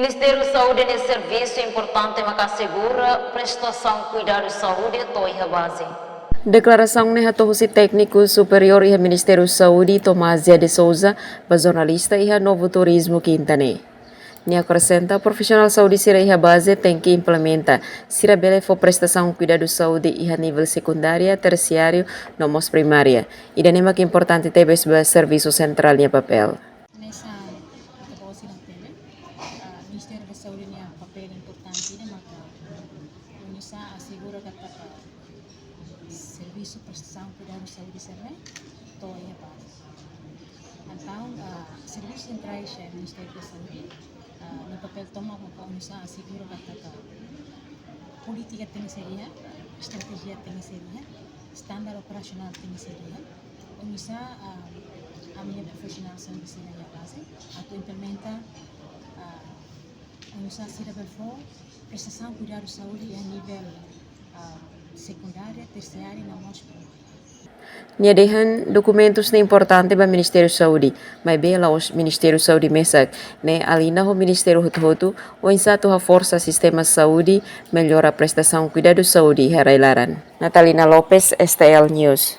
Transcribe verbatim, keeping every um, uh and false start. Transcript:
Ministériu Saúde nia servisu importante maka asegura prestasaun kuidadu saúde to'o iha baze. Deklarasaun ne'e hato'o husi tékniku superiór iha Ministériu Saúde, Tomasia de Souza, ba jornalista iha Novo Turismo, Kinta ne'e. Nia akresenta, profisionál saúde sira iha baze tenke implementa, sira bele fó prestasaun kuidadu saúde iha nivel sekundária, tersiáriu, no mós primária. Ida-ne'e mak importante tebes ba servisu sentrál nia papél. Hanesan ita-boot sira hatene, ah, Ministériu Saúde nia papél importante ida maka oinsá asegura katak servisu prestasaun kuidadu saúde sira-ne'e to'o iha baze. Entaun, ah, servisu sentrál iha Ministériu Saúde, ah, nia papél tomak maka oinsá asegura katak polítika tenke ser iha, estratéjia tenke ser iha, standar operasionál tenke ser iha. Oinsá, ah, ami-nia profisionál saúde sira iha baze atu implementa, ah, oinsá sira bele fó prestasaun kuidadu saúde iha nivel, ah, sekundária, tersiária no mós primária. Nia dehan dokumentus ne'e importante ba Ministériu Saúde, maibé la'ós Ministériu Saúde mesak, ne'e alinha ho ministériu hotu-hotu, oinsá atu haforsa sistema saúde, mellora prestasaun kuidadu saúde iha rai-laran. Natalina Lopes, S T L News.